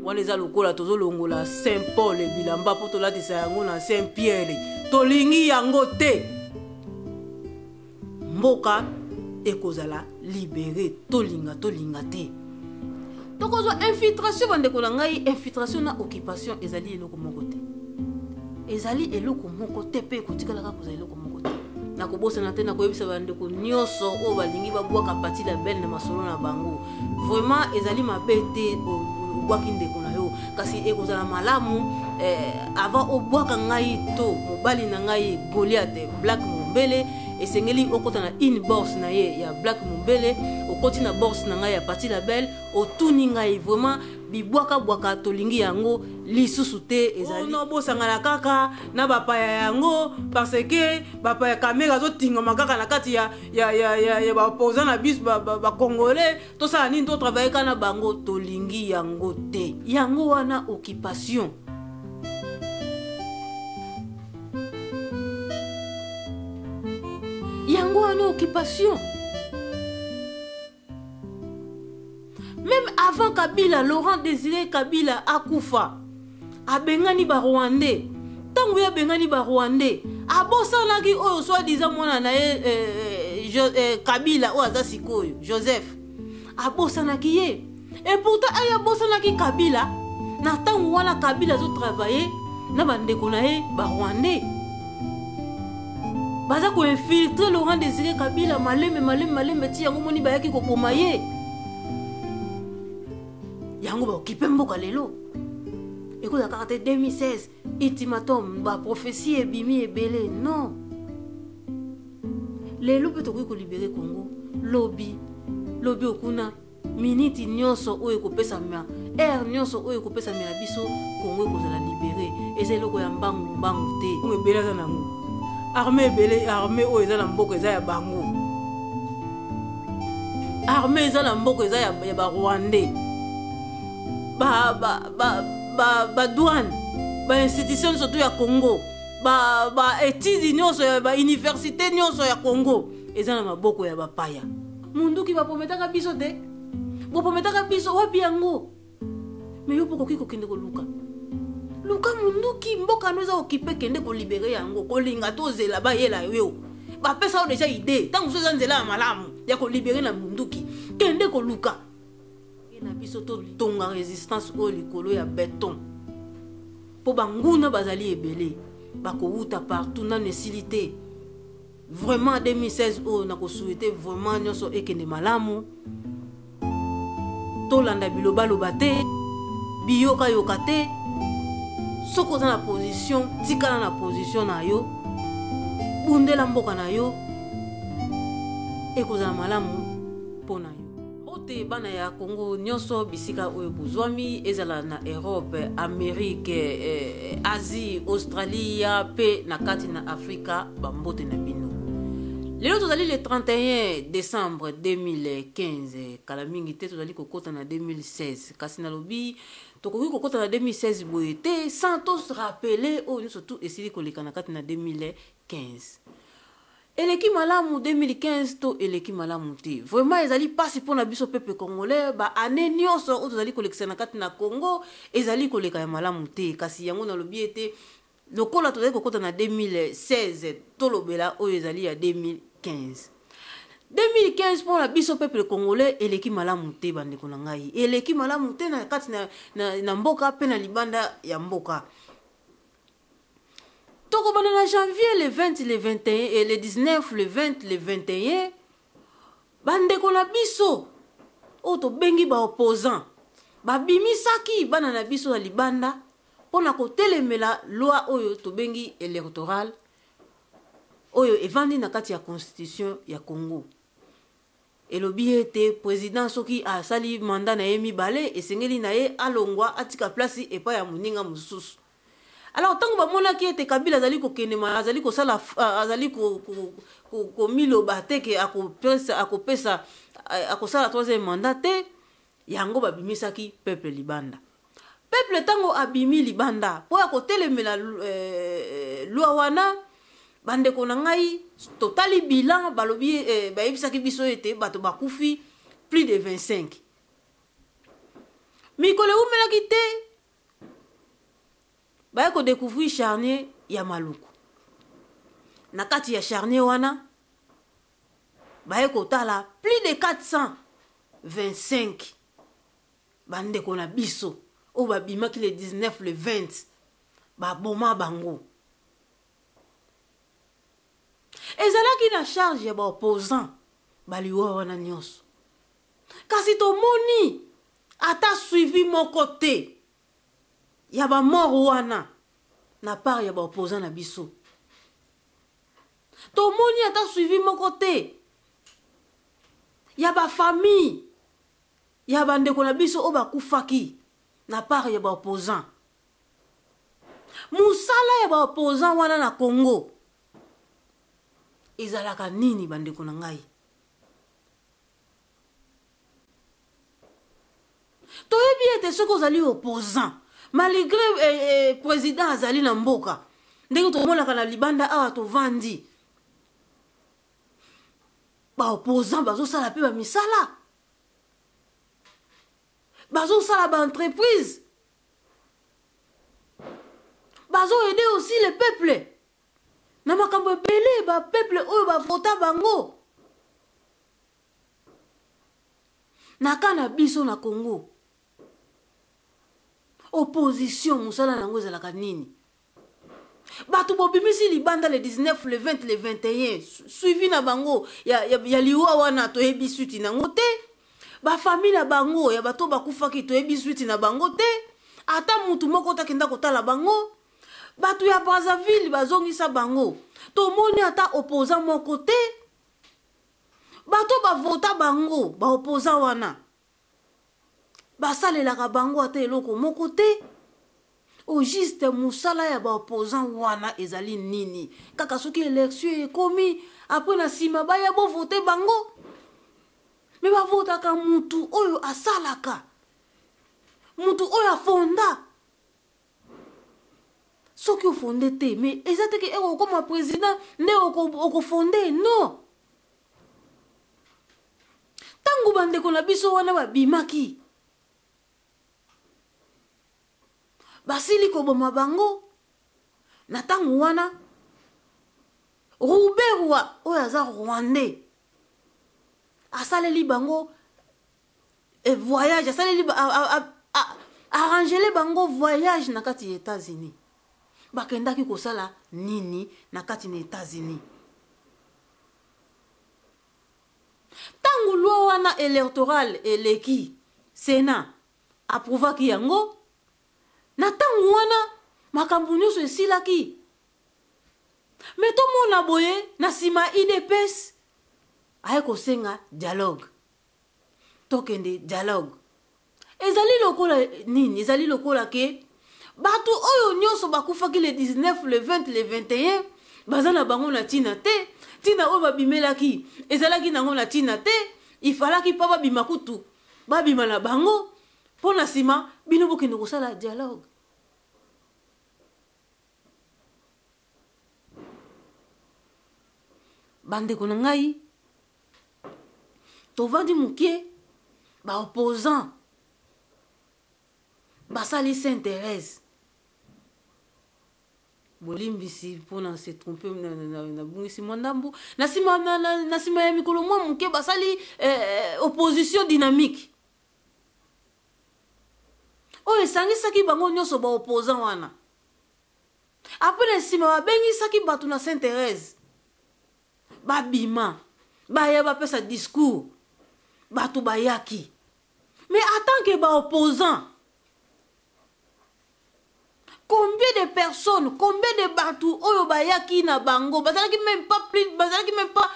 Wana eza lokola tozolongola Saint Paul bilamba mpo tolatisa yango na Saint Pierre. Tolingi yango te. Mboka ekozala libere, tolinga tolinga te. Tokozwa infiltration, bandeko na ngai. Infiltration na occupation ezali eloko moko te, ezali eloko moko te, mpe ekotikalaka kozala eloko moko te. Nakobosana te nakoyebisa bandeko nyonso oyo balingi babwaka Pati la Belle na masolo na bango, vraiment ezali mabe te obwaki ndeko na yo, kasi ekozala malamu avant obwaka ngai to mobali na ngai Goliath Black Mombele, esengeli okota na inbox na ye ya Black Mombele, okoti na box na ngai ya Pati la Belle, otuni ngai. Vraiment, bibwakabwaka tolingi yango lisusu te. Ezali no bosangana kaka na bapaya yango, parce que bapaya Kamera azotingama kaka na kati ya baopposant na biso bacongolais. Tosala nini? Totravaille kaka na bango, tolingi yango te. Yango wana occupation. Yango wana occupation. Même avant Kabila, Laurent Désiré Kabila akufa, abengani barwandais. Ntango ye abengani barwandais, abosanaki oyo soi-disant mwana na ye Kabila oyo aza sikoyo, Joseph, abosanaki ye. Et pourtant aye abosanaki Kabila na ntango wana Kabila azotravaille na bandeko na ye barwandais, baza koinfiltre Laurent Désiré Kabila maleme maleme maleme ti yango moni bayaki koboma ye. Yango baokipe mboka lelo. Ekozala kaka te 2016 ultimatum, baprophétie ebimi ebele. Non, lelo mpe tokoki kolibere Congo, lobi lobi okuna miniti nyonso oyo ekopesamela, heure nyonso oyo ekopesamela biso, Kongo ekozala libéré. Eza eloko ya mbangu mbangu te. Ebele aza nango armée ebele, armée oyo eza na mboka eza ya bango, armée eza na mboka eza ya barwandais, badouane, bainstitution nyonso to ya Congo, baétude nyonso, bauniversité nyonso ya Congo eza na maboko ya bapaya. Munduki baprometaka biso te, boprometaka biso wapi yango? Me yo mpo okoki kokende koluka luka munduki, mboka no eza okipe, kende kolibere yango. Kolinga tozela bayela yo bapesa yo deja idée, ntango mosusu eza nzela ya malamu ya kolibere na munduki, kende koluka. Na biso totonga résistance oyo likolo ya beton, mpo banguna bazali ebele, bakowuta partout. Nano esili te. Vraiment, 2016 oyo nakosouhaite vraiment nyonso ekende malamu. Tolanda bilobaloba te, biyokayoka te. Soki oza na position, tikala na position na yo, bundela mboka na yo, ekozala malamu mpo na yo. Mbote bana ya Congo nyonso bisika oyo bozwami, ezala na Europe, Amérique, Asie, Australie mpe na kati na Afrika, bambote na bino. Lelo tozali le 31 décembre 2015. Kala mingi te tozali kokota na 2016, kasi nalobi tokoki kokota na 2016 boye te sans tos rappeler oyo nyonso tu esili koleka na kati na 2015. Eleki malamu 2015 to eleki malamu te? Vraiment ezali mpasi mpona biso peuple congolais. Baane nyonso oyo tozali kolekisa na kati na Congo ezali koleka ya malamu te. Kasi yango nalobi ete lokola tozali kokɔta na 2016, tolobela oyo ezali ya 2015. 2015 mpona biso peuple congolais eleki malamu te, bandeko na ngai, eleki malamu te na kati na mboka mpe na libanda ya mboka. Tokobanda na janvier, le 20, le 21 et le 19, le 20, le 21. Bandeko na biso oyo tobengi baopposant babimisaki bana na biso na libanda mpona kotelemela loi oyo tobengi électorale, oyo evandi na kati ya constitution ya Congo. Elobi ete président soki asali mandat na ye mibale, esengeli na ye alongwa, atika place epai ya moninga mosusu. Alors ntango bamonaki ete Kabila azali kokende, azali kosala, azali komiloba te ke akopesa, akosala troisième mandat te, yango babimisaki peuple libanda. Peuple ntango abimi libanda mpo ya kotelemela loi wana, bandeko na ngai, totali bilan, balobi bayebisaki biso ete bato bakufi plus de 25. Mikolo ewumelaki te, baye kodécouvrir charnier ya Maluku. Na kati ya charnier wana baye kotala plus de 425 bandeko na biso oyo babimaki le 19, le 20, baboma bango. Ezalaki na charge ya baopposant baliwa wana nyonso, kasi tomoni ata suivi moko te ya bamort wana na part ya baopposant na biso. Tomoni ata suivi moko te ya bafamille ya bandeko na biso oyo bakufaki na part ya baopposant. Mosala ya baopposant wana na Congo ezalaka nini, bandeko na ngai? Toyebi ete soki ozali opposant, malgré président azali na mboka, ndenge tomonaka na libanda awa, tovandi, baopposant bazosala mpe bamisala, bazosala baentreprise, bazoaider aussi le peuple na makambo ebele, bapeuple oyo bavota bango. Na ka na biso na Congo, opposition mosala na yango ezalaka nini? Bato bobimisi libanda le 19, le 20, le 21, suivi na bango ya liwa wana toyebi suite nango te. Bafamille na bango ya bato bakufaki, toyebi suite na bango te. Ata mutu moko takenda kotala bango. Bato ya Brazzaville bazongisa bango, tomoni ata opposant moko te. Bato bavota bango, baopposant wana, basalelaka bango ata eloko moko te. Au juste, mosala ya baopposant wana ezali nini? Kaka soki élection ekomi, après na nsima baya bovote bango. Me bavotaka mutu oyo asalaka, mutu oyo afonda. Soki ofonde te, mais eza te ke okokoma président nde okofonde, non. Ntango bandeko na biso wana babimaki, basili koboma bango. Na ntango wana, Ruberwa oyo aza Rwandais asaleli bango voyage, asaleli, arrangele bango voyage na kati ya États-Unis. Bakendaki kosala nini na kati na États-Unis? Ntango loi wana électorale eleki, Sénat approuvaki yango, na ntango wana makambo nyonso esilaki. Me tomona boye, na nsima UDPS aye kosenga dialogue, tokende dialogue. Ezali lokola nini? Ezali lokola ke bato oyo nyonso bakufaki le 19, le 20, le 21, baza na bango na ntina te. Ntina oyo babimelaki ezalaki nango na ntina te. Ifalaki mpa babima kutu, babima na bango, mpo na nsima bino bokende kosala dialogue. Bandeko na ngai, tovandi moke, baopposant basali Sainte Thérèse. Bolimbisi mpona se trompe, nabungisi mwa ndambu. Na nsima ya mikolo mwa moke, basali opposition dynamique oyo esangisaki bango nyonso baopposant wana. Après, na nsima babengisaki bato na Sainte Thérèse, babima, baya bapesa discours. Bato bayaki, mais en tant que baopposant, combien de personnes, combien de bato oyo bayaki na bango? Bazalaki même pas plus, bazalaki même pas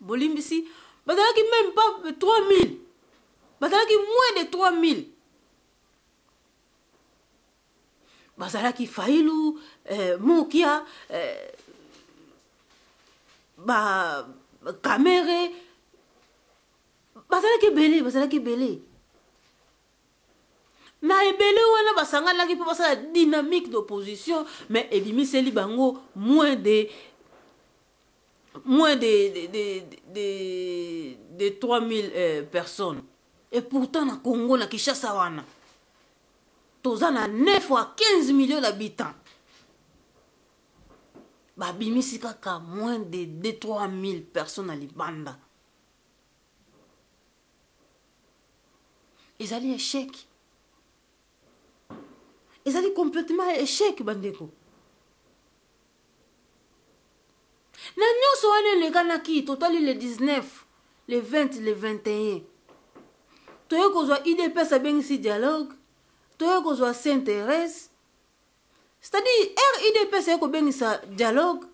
bolimbisi, bazalaki même pas 3000, bazalaki moins de 3000. Bazalaki Fayulu, Mokia, ba Kamerhe, bazalaki ebele, bazalaki ebele. Na ebele wana basanganaki mpo basala dynamique d'opposition, mais ebimiseli bango moins de 3000 personnes. Et pourtant na Congo, na Kinshasa wana, toza na 9 à 15 millions d'habitants. Babimisi kaka moins de 2 3 000 personnes na libanda. Ezali échec. Ezali complètement échec bandeko. Na nyonso wana elekanaki, totali le 19, le 20, le 21. Toye kozwa UDPS abengisi dialogue, toye kozwa Sainte-Thérèse. C'est-à-dire R UDPS aye kobengisa dialogue,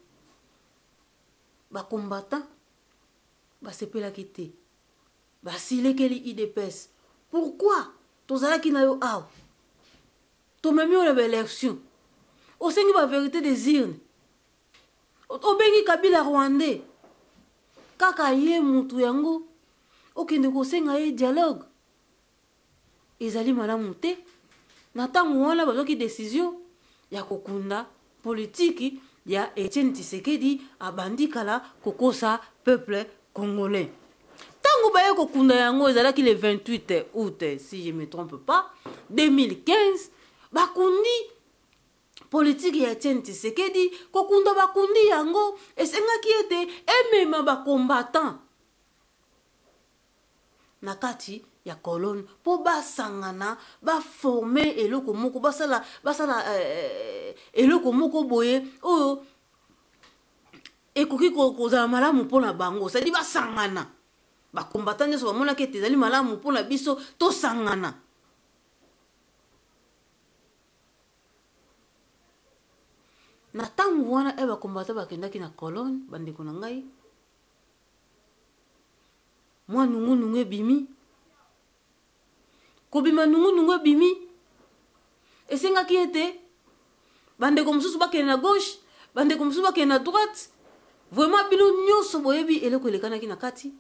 ba combattants basepelaki te. Basilekeli UDPS. Pourquoi tozalaki na yo awa? Tomemi yo na ba élection. Osengi ba vérité des urnes. Obengi Kabila Rwandais. Kaka ye mutu yango okende kosenga ye dialogue. Ezali malamu te. Na ntango wana bazwaki décision ya kokunda politiki ya Etienne Tshisekedi abandi kala kokosa peuple congolais. Ntango baye kokunda yango ezalaki le 28 août, si je me trompe pas, 2015, bakundi politiki ya Etienne Tshisekedi. Kokunda bakundi yango esengaki ete emema ba combattant na kati ya colonne po basangana, baforme eloko moko, basala eloko moko boye oyo ekoki kozala malamu mpona bango. C'est-à-dire basangana, bakombattant nyonso bamonaki ete ezali malamu mpona biso tosangana. Na ntango wana e bakombattant bakendaki na colonne, bandeko na ngai, mwa nungunungu ebimi. Kobima nungunungu ebimi, esengaki ete bandeko mosusu bakende na gauche, bandeko mosusu bakende na droite. Vraiment bino nyonso boyebi eloko elekanaki na kati.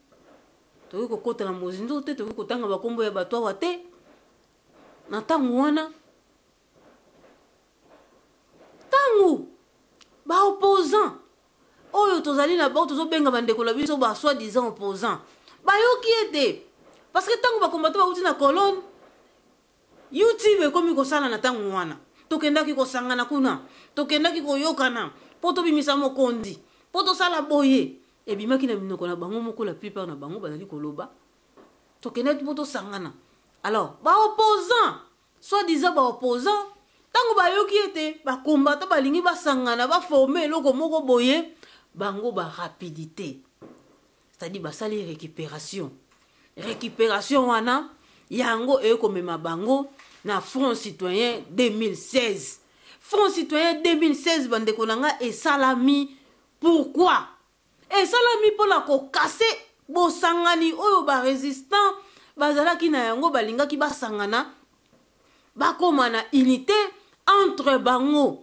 Tokoki kokota na mozindo te, tokoki kotanga bakombo ya bato awa te. Na ntango wana, ntango ba opposant oyo tozali na bango, tozobenga bandeko na biso ba soi-disant opposant, bayoki ete parce que ntango bakombato bauti na colonne, YouTube ekomi kosala. Na ntango wana tokendaki kosangana kuna, tokendaki koyokana mpo tobimisa mokonzi, mpo tosala boye. Ebimaki na minoko na bango moko, la plupart na bango bazali koloba tokendaki mpo tosangana. Alors baopposant, soi-disant baopposant, ntango bayoki ete bakombata balingi basangana, baforme eloko moko boye, bango barapidité, c'est-à-dire basali récupération. Récupération wana yango ekomema bango na Front Citoyen 2016. Front Citoyen 2016, bandeko na nga, esalami pourquoi? Esalami mpona kocasser bosangani oyo barésistant bazalaki na yango. Balingaki basangana, bakóma na unité entre bango.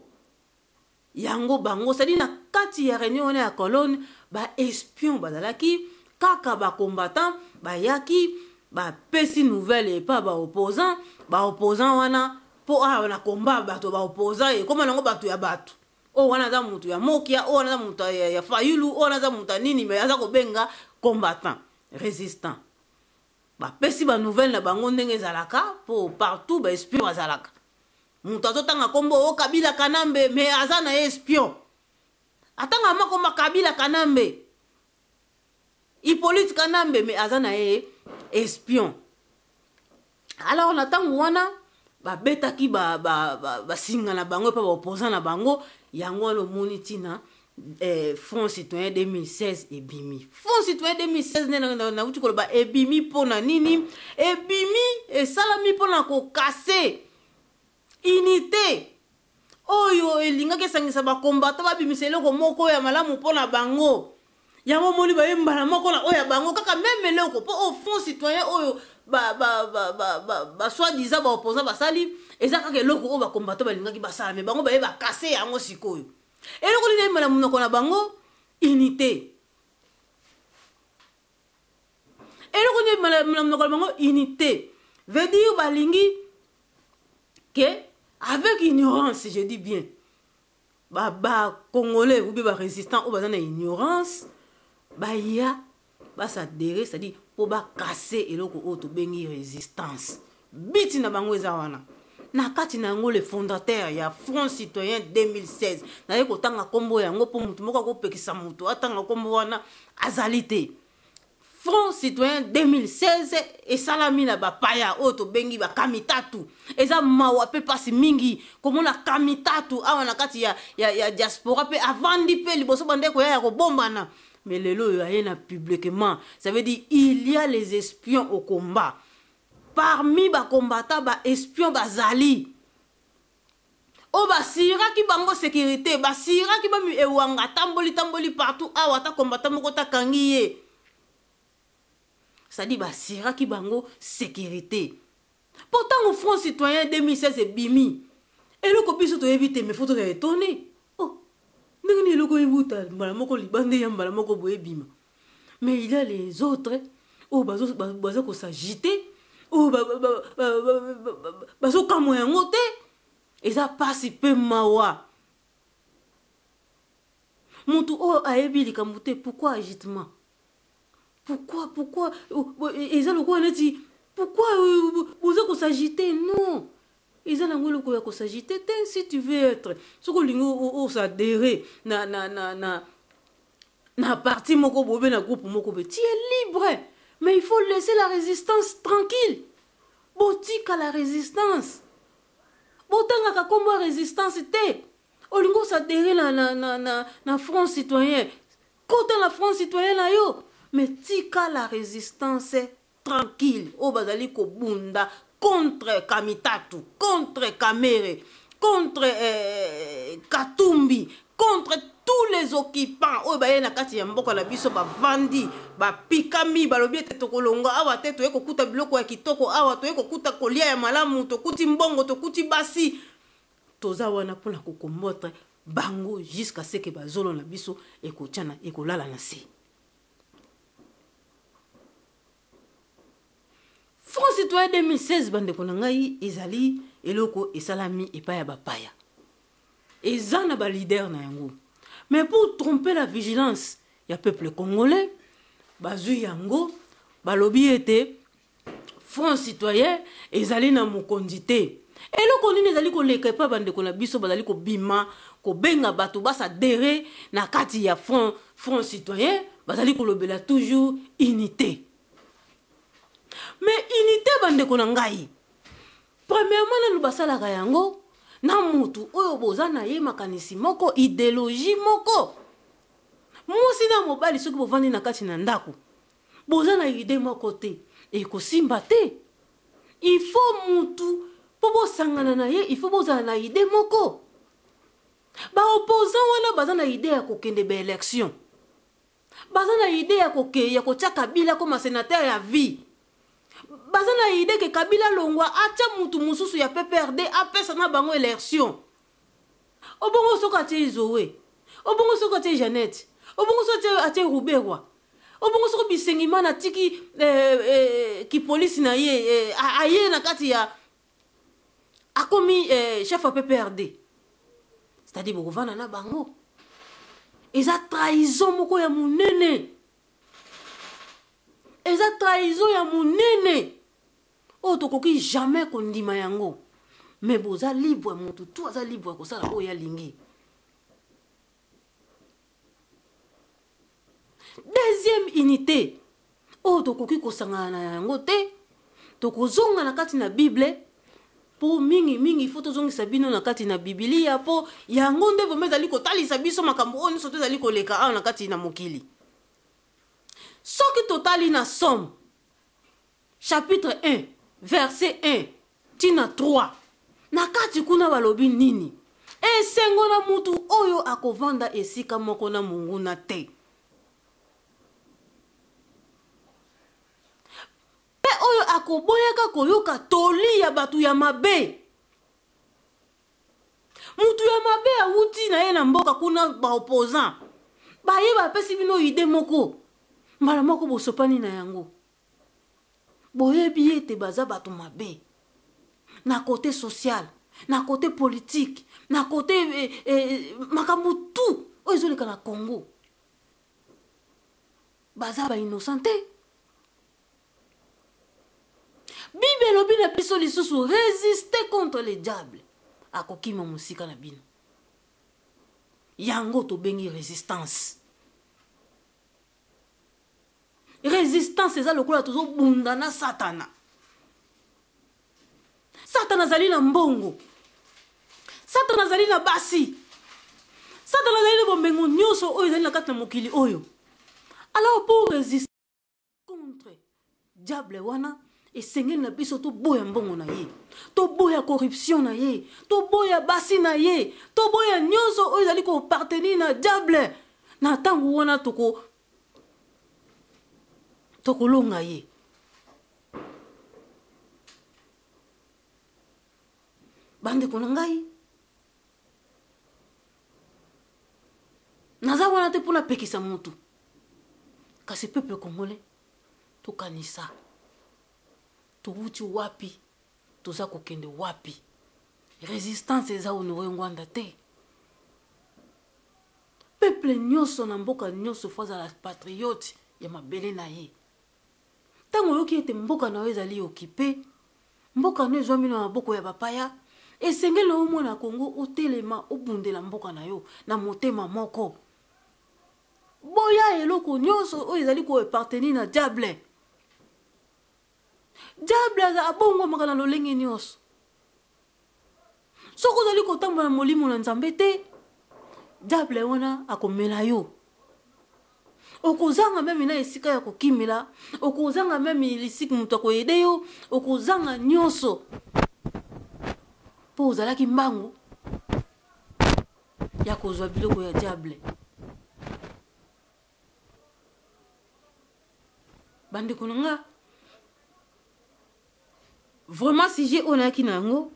Yango bango sadi na kati ya réunion wana ya colonne, baespion bazalaki kaka. Bacombattant bayaki, bapesi nouvelle epa baopposant. Baopposant wana, mpo awa na komba bato baopposant ekóma nango bato ya bato oyo wana aza motu ya Mokia, oyo wana aza motu ya Fayulu, oyo wana aza motu ya nini, me aza kobenga combattant, résistant. Bapesi banouvelle na bango ndenge ezalaka, mpo partout baespion bazalaka. Moto azotanga nkombo o Kabila Kanambe, me aza na ye espion. Atanga makoma Kabila Kanambe, Hippolyte Kanambe, me aza na ye espion. Alors na ntango wana babetaki basinga ba, ba, ba na bango epa baopposant na bango. Yango wana omoni ntina Front Citoyen 2016 ebimi. Front Citoyen 2016 nde nauti koloba, ebimi mpona nini? Ebimi, esalami mpona kocasser unité oyo elingaki esangisa bakombata, babimisa eloko moko ya malamu mpona bango. Yango omoni baye mbala moko na oyo ya bango kaka même eloko, mpo au Front Citoyen oyo basoi-disant baopposant basali eza kaka eloko oyo bakombata balingaki basala, me bango baye bacasser yango. Sikoyo eloko nini eyeba na monoko na bango? Unité. Eloko nini eyeba na monoko na bango? Unité. Veut dire balingi ke avec ignorance, je dis bien, bacongolais ou bien barésistant oyo baza na ignorance baya basadhérer, c'est-à-dire mpo bakase eloko oyo tobengi resistance. Biti na bango eza wana na kati na yango, le fondateur ya Front Citoyen 2016. Naye kotanga nkombo yango mpo motu moko akopekisa motu atanga nkombo wana azali te. Front Citoyen 2016 esalami na bapaya oyo tobengi bakamitatu. Eza mawa mpe mpasi mingi komona kamitatu awa na kati ya diaspora, mpe avandi mpe liboso bandeko ya kobombana, mais lelo oyo aye na publiquement. Ça veut dire il y a les espions au combat. Parmi bacombattants, baespion bazali oyo basiraki bango sécurité, basiraki bami ewanga tamboli tamboli partout awa, ata combattant moko takangi ye. C'est-à-dire basiraki bango sécurité mpo ntango Front Citoyen 2016 ebimi, eloko biso toyebi te, mais faut tozala étonné. Oh, ndenge nini eloko ebuta mbala moko libanda, ya mbala moko boye ebima? Mais il y a les autres oyo baza kos'agiter, oyo bazokamwa yango te. Eza pasi mpe mawa. Motu oyo ayebi likambo te, pourquoi agitement? Pourquoi eza lokola neti pourquoi boza kos'agiter? Non, eza nango eloko ya kos'agiter te. Si tu veux être, soki olingi os'adhérer na parti moko boye, na groupe moko boye, tu es libre, mais il faut laisser la résistance tranquille. Botika la résistance, botangaka nkombo ya résistance te. Olingi os'adhérer na Front Citoyen, kota na Front Citoyen na yo, mais tika la résistance tranquille oyo bazali kobunda contre Kamitatu, contre Kamerhe, contre Katumbi, contre tous les occupants oyo baye na kati ya mboka na biso. Bavandi, bapikami, balobi ete tokolonga awa te. Toye kokuta biloko ya kitoko awa, toye kokuta kolia ya malamu, tokuti mbongo, tokuti basi. Toza wana mpona kocombattre bango jusqu'à ce que bazolo na biso ekotiana, ekolala na se. Front Citoyen 2016, bandeko na ngai, ezali eloko esalami epai ya bapaya, eza na baleader na yango, mais pour tromper la vigilance ya peuple congolais, bazwi yango, balobi ete Front Citoyen ezali na mokonzi te. Eloko nini ezali koleka epai bandeko na biso bazali kobima kobenga bato bas'adhérer na kati ya Front Citoyen? Bazali kolobela toujours unité. Mais unité, bandeko na ngai, premièrement nanu basalaka yango na mutu oyo boza na ye makanisi moko, idéologie moko. Mwasi na mobali, soki bovandi na kati na ndako, boza na idée moko te, ekosimba te. Il faut mutu mpo bosangana na ye, il faut bozala na idée moko. Baopposant wana baza na idée ya kokende baélection, baza na idée ya kotia Kabila koma sénateur ya vie, baza na idée ke Kabila longwa, atya mutu mosusu ya PPRD, apesa na bango élection. Obongo soki atie Zoe, obongo soki atie Jeannette, obongo soki atie Ruberwa, obongo soki Bisengimana atiki kipolisi na ye, aye na kati ya akomi chef ya PPRD, c'est-à-dire bokovanda na bango. Eza trahison moko ya monene, eza trahison ya monene oyo tokoki jamais kondima yango. Mais boza libre, motu tu aza libre ya kosala oyo alingi. Deuxième unité oyo tokoki kosangana na yango te, tokozonga na kati na Bible, mpo mingimingi faut tozongisa bino na kati na Bibilia, mpo yango nde vraiment ezali kotalisa biso makambo oyo nyonso to ezali koleka awa na kati na mokili. Soki totali na Psaume chapitre 1 verset 1 ntina 3, na kati kuna balobi nini? Esengo na mutu oyo akovanda esika moko na monguna te, mpe oyo akoboyaka koyoka toli ya bato ya mabe. Mutu ya mabe awuti na ye na mboka kuna, baopposant baye, bapesi bino idée moko, mbala moko bosopani na yango. Boyebi ete baza bato mabe na côté social, na côté politique, na côté makambo tout oyo ezoleka na Congo. Baza bainnocent te. Alobi na biso lisusu résister contre le diable, akokima mosika na bino. Yango tobengi résistance. Résistance eza lokola tozobunda na Satana. Satana azali na mbongo, Satana azali na basi, Satana azali na bomengo nyonso oyo ezali na kati na mokili oyo. Alors pour résister contre diable wana, esengeli na biso toboya mbongo na ye, toboya corruption na ye, toboya basi na ye, toboya nyonso oyo ezali kopartenir na diable. Na ntango wana tokolonga ye. Bandeko na ngai, naza wana te mpona pekisa motu, kasi peuple congolais, tokanisa towuti wapi, toza kokende wapi. Résistance eza Honore Ngwanda te. Peuple nyonso na mboka nyonso fo azala patriote ya mabele na ye. Ntango oyoki ete mboka na yo ezali okipe, mboka na yo ezwami na maboko ya bapaya, esengeli na yo mwana Kongo otelema, obundela mboka na yo na motema moko. Boya eloko nyonso oyo ezali koappartenir na diable. Diable abongwamaka na lolenge nyonso. Soki ozali kotambola na molimo na Nzambe te, diable wana akomela yo. Okozanga meme na esika ya kokimela, okozanga meme lisiki moto akoyede yo, okozanga nyonso mpo ozalaki mbangu ya kozwa biloko ya diable. Bandeko na nga, vraiment sujet oyo nayaki na yango,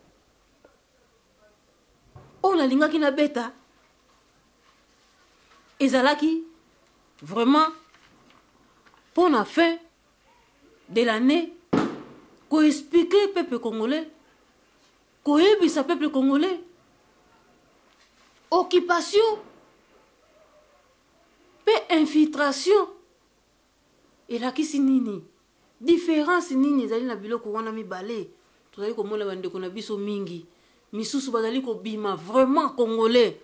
oyo nalingaki nabeta, ezalaki vraiment mpo na fin de l'année koexplike peuple congolais, koyebisa peuple congolais occupation mpe infiltration elakisi nini, différence nini ezali na biloko wana mibale. Tozali komona bandeko na biso mingi misusu bazali kobima vraiment congolais,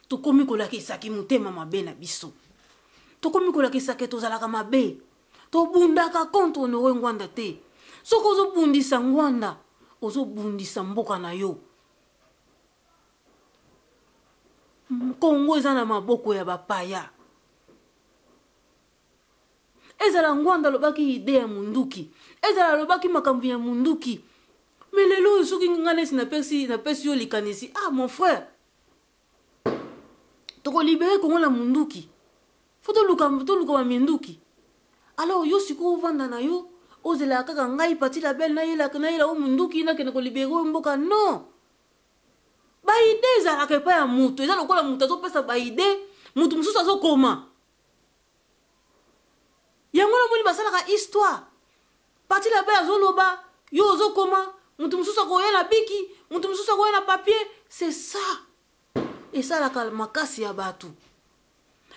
tokomi kolakisaki motema mabe na biso, tokomi kolakisaki tozalaka mabe, tobundaka contre Honore Ngwanda te. Soki ozobundisa Ngwanda, ozobundisa mboka na yo. Kongo eza na maboko ya bapaya. Ezala Ngwanda alobaki ide ya munduki, ezala alobaki makambo ya munduki, me lelo oyo soki nga neti napesi yo likanisi, ah mon frère, tokolibere Kongo na munduki, fo toluka baminduki. Alors yo sikoyo ovanda na yo, ozelaka kaka ngai Pati Label nayela yo munduki nakende kolibere oyo mboka? Non, baide ezalaka epai ya moto, eza lokola moto azopesa baide, moto mosusu azokoma yango. Namoni basalaka histoire, Pati Label azoloba, yo ozokoma, moto mosusu akoya na biki, moto mosusu akoya na papier. C'est ça esalaka makasi ya bato.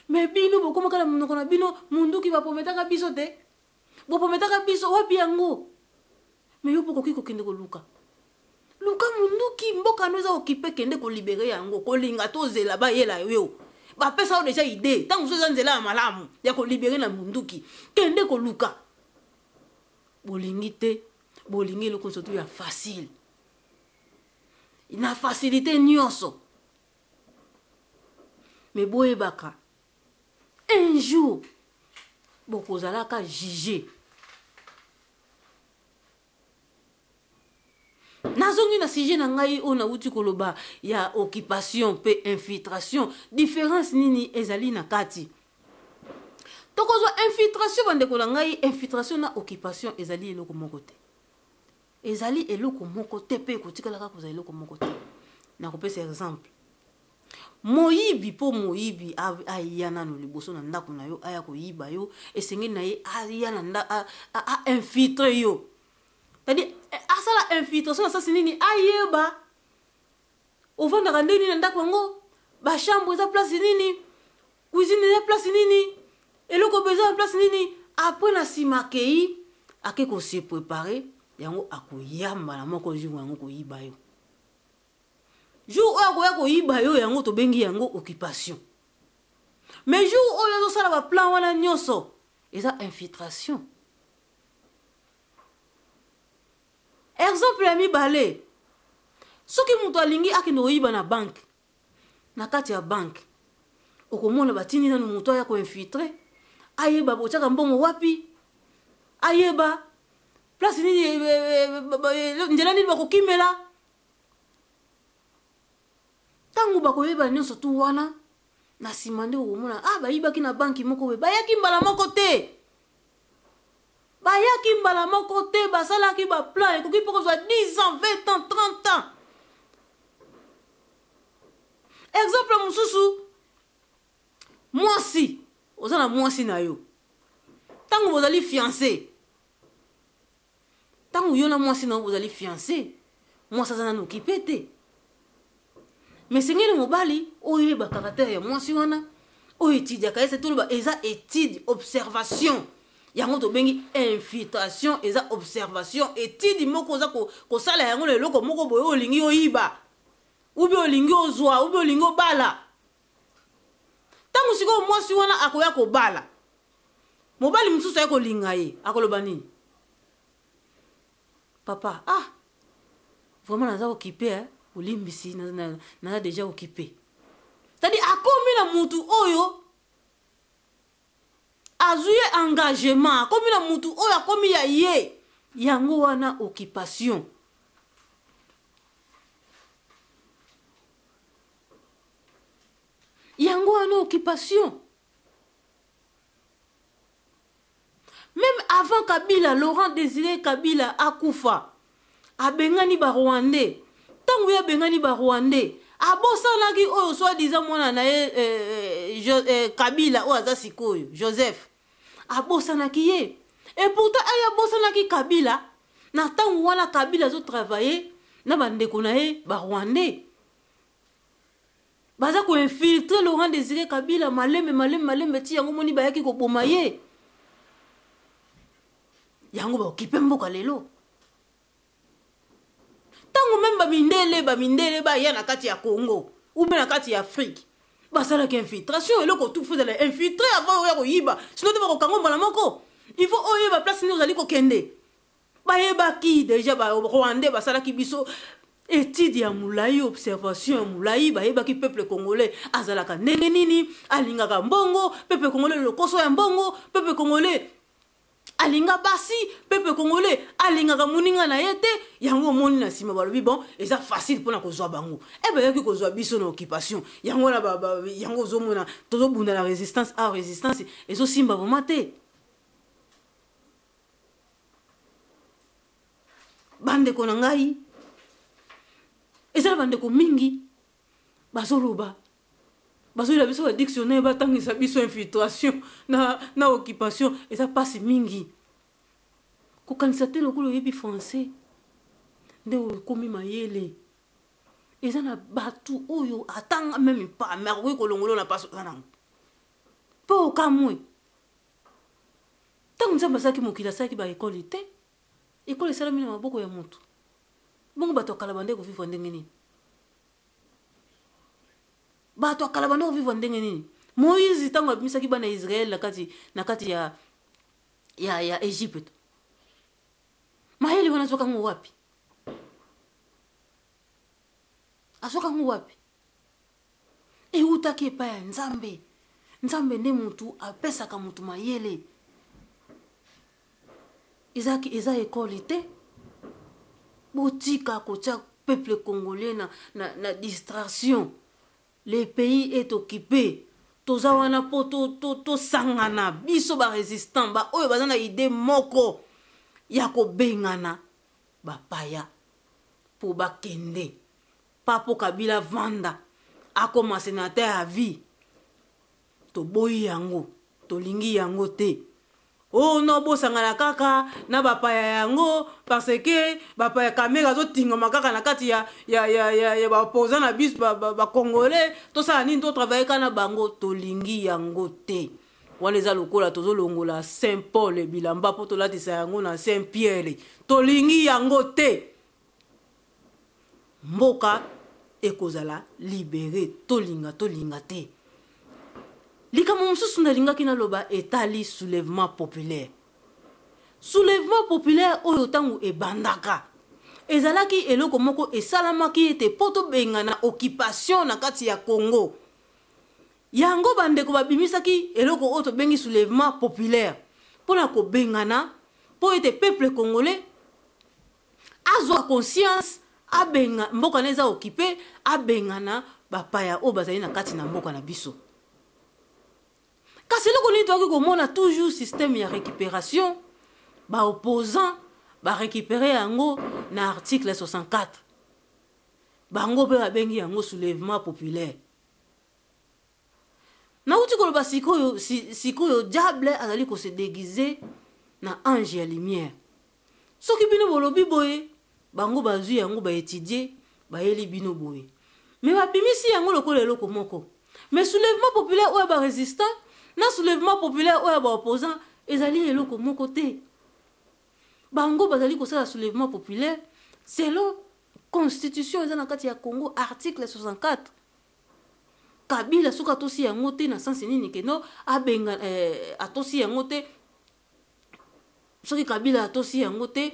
Me bino bokomaka na monoko na bino, munduki baprometaka biso te, boprometaka biso wapi yango? Me yo mpo okoki kokende koluka luka munduki, mboka no eza okipe, kende kolibere yango. Kolinga tozela bayela yo, bapesa yo deja idée, ntango mosusu eza nzela ya malamu ya kolibere na munduki, kende koluka. Bolingi te, bolingi eloko nyonso tu ya facile, na facilité nyonso. Me boyebaka, un jour bokozalaka juge. Nazongi na sujet na ngai oyo nauti koloba ya occupation mpe infiltration. Différence nini ezali na kati? Tokozwa infiltration, bandeko na ngai, infiltration na occupation ezali eloko moko te, ezali eloko moko te mpe ekotikalaka kozala eloko moko te. Nakopesa exemple: moyibi, mpo moyibi aya nano liboso na ndako na yo, aya koyiba yo, esengeli na ye aya na ainfiltre yo, c'est-à-dire asala infiltration na sasi nini? Ayeba ovandaka ndenge nini na ndako yango, bachambre eza place nini, cuisine eza place nini, eloko besoin ya place nini. Après na nsima akei, ake kose prépare. Yango akoya mbala moko jour yango koyiba yo. Jour oyo akoya koyiba yo yango tobengi yango occupation. Mais jour oyo azosala ba plan wana nyonso eza infiltration. Exemple ya mibale, soki moto alingi akende koyiba na banque, na kati ya banque okomona batindi nanu moto aya koinfiltre, ayeba botiaka mbongo wapi, ayeba place nini, eh, eh, eh, nzela nini bakokimela. Ntango bakoyeba nyonso tu wana, na nsima nde okomona ah, bayibaki na banki moko boye, bayaki mbala moko te, bayaki mbala moko te, basalaki baplan ekoki mpe kozwa 10 ans, 20 ans, 30 ans. Exemple mosusu, mwasi, oza na mwasi na yo, ntango bozali fiancé, ntango yo na mwasi na yo bozali fiancé, mwasi aza nanu okipe te, mais esengeli mobali oyeba caractère ya mwasi wana, oyo etidiaka ye, se toloba eza étude, observation. Yango tobengi infiltration, eza observation, étude moko oza kosala yango na eloko moko boye olingi oyiba, ubi olingi ozwa, ubi olingi obala. Ntango sikoyo mwasi wana akoya kobala, mobali mosusu aye kolinga ye, akoloba nini? Papa, ah, vraiment naza occupé, hein? Olimbisi, naza déjà occupé. C'est-à-dire akomi na mutu oyo azwi ye engagement, akomi na mutu oyo akomi ya ye. Yango wana occupation. Yango wana occupation. Même avant Kabila, Laurent Désiré Kabila akufa, abengani ba Rwandais. Tango ya abengani ba Rwandais, abosanaki oyo soi-disant mwana na ye Kabila oyo aza sikoyo, Joseph. Abosanaki ye. Et pourtant aye abosanaki Kabila, na tango wana Kabila azo travailler na ba ndeko na ye ba Rwandais. Baza ko infiltrer Laurent Désiré Kabila maleme maleme maleme ti yango moni bayaki koboma ye. Yango ba occuper mboka lelo. Tango même ba mindele, ba mindele ba ya na kati ya Congo ou bien na kati ya Afrique, basalaki infiltration, eloko tout faut ezala infiltré avant oya koyiba, sinon te bakokanga mbala moko. Il faut oyeba place nini ozali kokende. Bayebaki déjà ba Rwandais basalaki biso étude ya molai, observation ya molai, bayebaki peuple congolais azalaka ndenge nini, alingaka mbongo, peuple congolais lokoso ya mbongo, peuple congolais alinga basi, peuple congolais alingaka moninga na ye te. Yango omoni na nsima balobi bon, eza facile mpona kozwa bango. E bayaki kozwa biso na occupation. Yango wana yango ozomona tozobunda na résistance, a résistance ezosimba vraiment te. Bandeko na ngai, eza na bandeko mingi bazoloba, bazoyela biso ba dictionnaire, batangisa biso infiltration na occupation. Eza pasi mingi kokanisa te lokola oyebi français nde okomi mayele. Eza na bato oyo atanga meme pas, mais akoki kolongola na pasi oza nango mpo okamwe. Ntango Nzambe asalaki mokili, asalaki ba ekole te. Ekole esalami na maboko ya motu. Bongo bato ya kala bandeki kovivre ndenge nini? Bato ya kala bandeki kovivre ndenge nini? Moïse ntango abimisaki bana ya Israël na kati ya Egypte, mayele wana azwaka yango wapi? Azwaka yango wapi? Eutaki epai ya Nzambe. Nzambe nde mutu apesaka mutu mayele. Eza ekole te. Botika kotia peuple congolais na distraction. Le pays est occupé. Toza wana po tosangana biso ba résistants, ba oyo baza na idée moko ya kobengana bapaya po bakende. Pa po Kabila vanda akoma sénateur à vie. Toboyi yango, tolingi yango te. Oh non, bosangana kaka na bapaya yango parce que bapaya Kamera azotingama kaka na kati ya ba opposant na biso ba Congolais. Tosala nini? To travailler kaka na bango, tolingi yango te. Wana eza lokola tozolongola Saint Paul bilamba mpo tolatisa yango na Saint Pierre. Tolingi yango te. Mboka ekozala libere, tolinga tolinga te. Likambo mosusu nalingaki naloba etali soulèvement populaire. Soulèvement populaire oyo ntango ebandaka ezalaki eloko moko esalamaki ete mpo tobengana occupation na kati ya Congo. Yango bandeko babimisaki eloko oyo tobengi soulèvement populaire mpo na kobengana, mpo ete peuple congolais azwa conscience, abenga mboka na eza occupe, abengana bapaya oyo bazali na kati na mboka na biso. Kasi eloko nini toyaki komona? Toujours système ya récupération, ba opposants ba récupérer yango na article 64, bango mpe babengi yango soulèvement populaire. Nauti koloba sikoyo, sikoyo diable azali ko se déguiser na ange ya lumière. Soki bino bolobi boye, bango bazwi yango ba étudier, bayeli bino boye. Mais babimisi yango lokola eloko moko. Mais soulèvement populaire oyo ba résistant na soulèvement populaire oyo ba opposant ezali eloko moko te. Bango bazali kosala soulèvement populaire selon constitution eza na kati ya Congo, article 64. Kabila soki atosi yango te na sens nini ke no abenga, atosi yango te. Soki Kabila atosi yango te,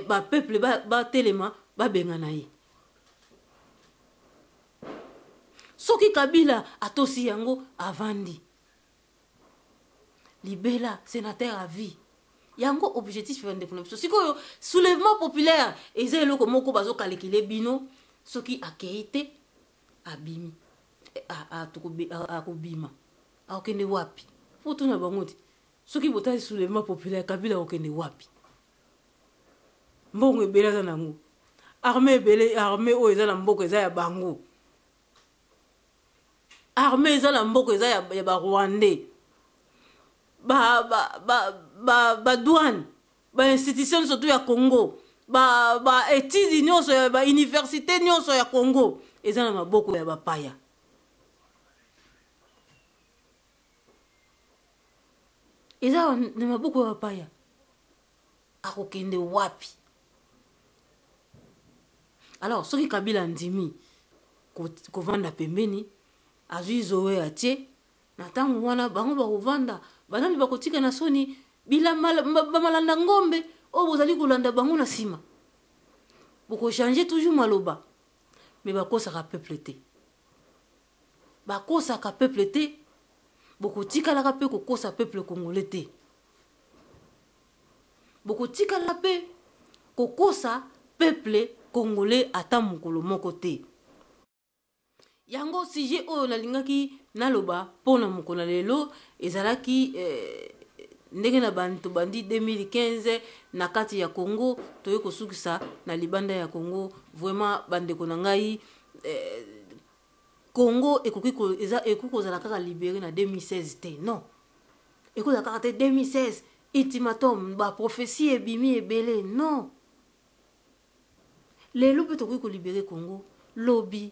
ba peuple batelema babengana ye. Soki Kabila atosi yango, avandi libela sénateur à vie. Yango objectif ya ndeko na biso. Sikoyo soulèvement populaire eza eloko moko bazokalekile bino. Soki akei te, abimi, akobima, akokende wapi? Po tuna bango te. Soki botali soulèvement populaire, Kabila akokende wapi? Mbongo ebele aza nango, armée ebele, armée oyo eza na mboka eza ya bango, armée eza na mboka eza ya ba Rwandais, ba douane, ba institution nyonso tu ya Congo, ba étude nyonso ya ba université nyonso ya Congo eza na maboko ya bapaya. Eza na maboko ya bapaya. Akokende wapi? Alors soki Kabila andimi kovanda pembeni, azwi Zoé atie na ntango wana, bango bakovanda, banani bakotika na soni? Bamalanda ngombe oyo bozali kolanda bango na nsima, bokochange toujours maloba, mais bakosaka peuple te, bakosaka peuple te, bokotikalaka mpe kokosa peuple congolais te, bokotikala mpe kokosa peuple congolais ata mokolo moko te. Yango sujet oyo nalingaki naloba mpona mokolo na lelo ezalaki ndenge na bantu bandi 2015 na kati ya Congo, toye kosukisa na libanda ya Congo. Vraiment bandeko na ngai, Congo ekoki kozala kaka libéré na 2016 te, non, ekozala kaka te 2016 ultimatum, ba prophétie ebimi ebele, non. Lelo mpe tokoki kolibere Congo, lobi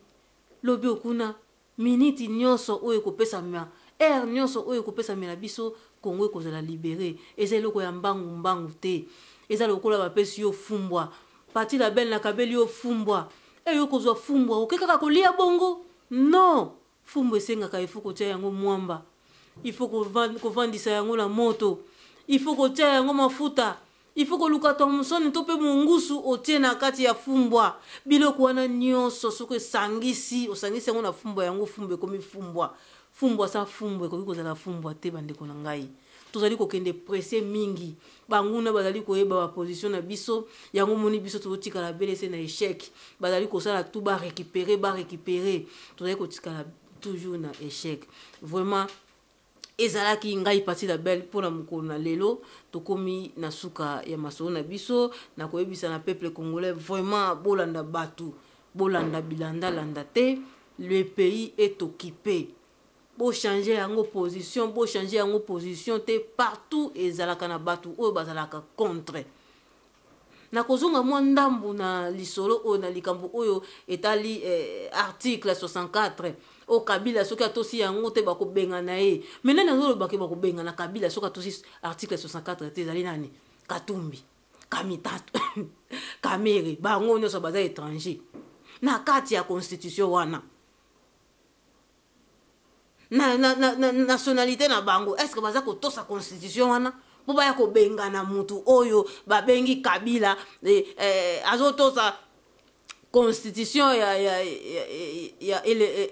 lobi okuna, miniti nyonso oyo ekopesama, heure nyonso oyo ekopesamela biso, Congo ekozala libéré. Eza eloko ya mbangu mbangu te. Eza lokola bapesi yo fumbwa, Pati la Belle nakabeli yo fumbwa, eyo kozwa fumbwa oke kaka kolia bongo, non. Fumbwa esengaka ifo kotia yango mwamba, ifo kovandisa yango na moto, ifo kotia yango mafuta, ifo koluka thomson to mpe mongusu otie na kati ya fumbwa. Biloko wana nyonso soki esangisi, osangisi yango na fumbwa, yango fumbwa ekomi fumbwa. Fumbwa sa fumbwa ekoki kozala fumbwa te. Bandeko na ngai, tozali kokende presse mingi, banguna bazali koyeba ba position na biso, yango moni biso tozotikala belese na échec. Bazali kosala tout ba récupérer, ba récupérer, tozali kotikala toujours na échec. Vraiment ezalaki ngai Pati la Belle mpona mokolo na lelo. Tokomi na suka ya masolo na biso. Na koyebisa na peuple congolais, vraiment bolanda bato, bolanda bilandalanda te. Le pays est occupé, bochange yango position, bochange yango position te. Partout ezalaka na bato oyo bazalaka contre. Nakozonga mwa ndambu na lisolo oyo, na likambo oyo etali article 64. Oyo Kabila soki atosi yango te, bakobengana ye. Mais nani azoloba ke bakobengana Kabila soki atosi article 64 te? Ezali nani? Katumbi, Kamitatu, Kamere, bango nyonso baza étranger na kati ya constitution wana. Na nationalité na bango, est ce que baza kotosa constitution wana mpo baya kobengana mutu oyo babengi Kabila? Azotosa constitution ya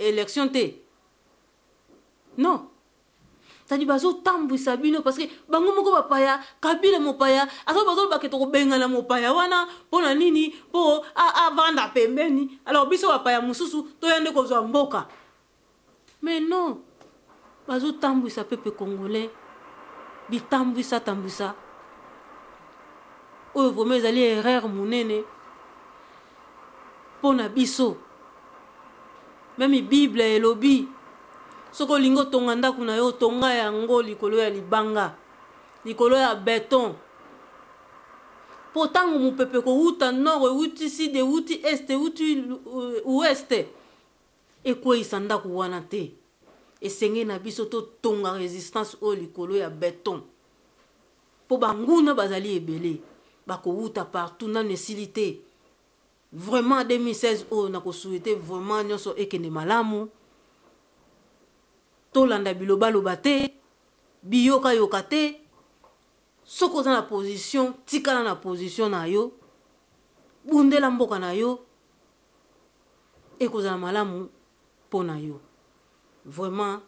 élection te. Non, tadi bazotambwisa bino parce que bango moko bapaya. Kabila mopaya, azo bazolobake tokobengana mopaya wana mpo na nini? Mpo avanda pembeni, alors biso bapaya mosusu toya nde kozwa mboka. Mais non, bazotambwisa peuple congolais bitambwisa tambwisa. Oyo vraiment ezali erreur monene mpo na biso. Même Bible elobi, soki olingi otonga ndako na yo, otonga yango likolo ya libanga, likolo ya beton, mpo ntango mopepe kowuta nord, ewuti sud, ewuti est, ewuti ouest, ekweyisa ndako wana te. Esengeli na biso totonga résistance oyo likolo ya beton, mpo banguna bazali ebele, bakowuta partout. Nano esili te. Vraiment, 2016 oyo, nakosouhaiter vraiment nyonso ekende malamu. Tolanda bilobaloba te, biyokayoka te. Soki oza na position, tikala na position na yo, bundela mboka na yo, ekozala malamu mpo na yo. Vraiment,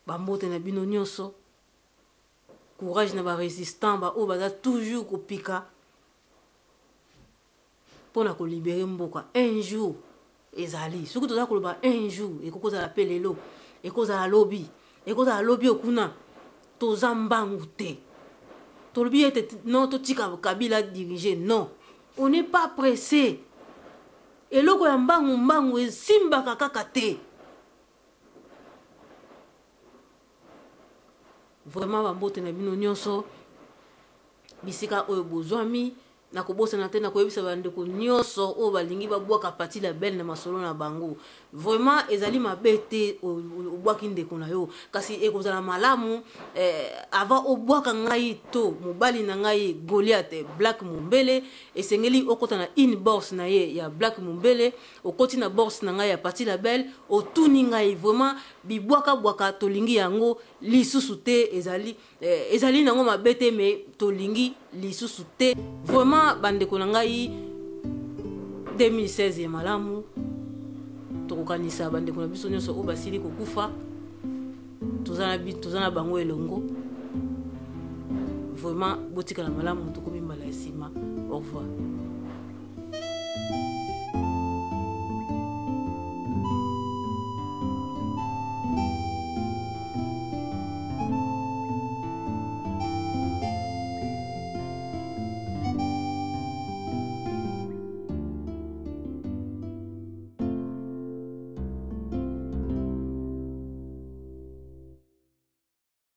bambote na bino nyonso. Courage na barésistant baoyo baza toujours kopika mpo na kolibérer mboka. Un jour ezali, soki toza koloba un jour, ekoki kozala mpe lelo, ekozala lobi, ekozala lobi okuna. Toza mbangu te. Tolobi ete non, totika Kabila dirige. Non, on n'est pas pressé. Eloko ya mbangu mbangu esimbaka kaka te. Vraiment, bambote na bino nyonso bisika oyo bozwami. Nakobosana te nakoyebisa bandeko nyonso oyo balingi babwaka Pati Label na masolo na bango. Vraiment, ezali mabe te obwaki ndeko na yo, kasi ekozala malamu avant obwaka ngai to mobali na ngai Goliath Black Mombele, esengeli okɔta na inbox na ye ya Black Mombele, okoti na box na ngai ya Pati Label, otuni ngai. Vraiment, bibwakabwaka tolingi yango lisusu te. Ezali nango mabe te, mais tolingi lisusu te. Vraiment, bandeko na ngai, 2016 ya malamu. Tokokanisa bandeko na biso nyonso oyo basili kokufa, toza na bango elongo. Vraiment, botikala malamu. Tokomi mbala ya nsima. Au revoir.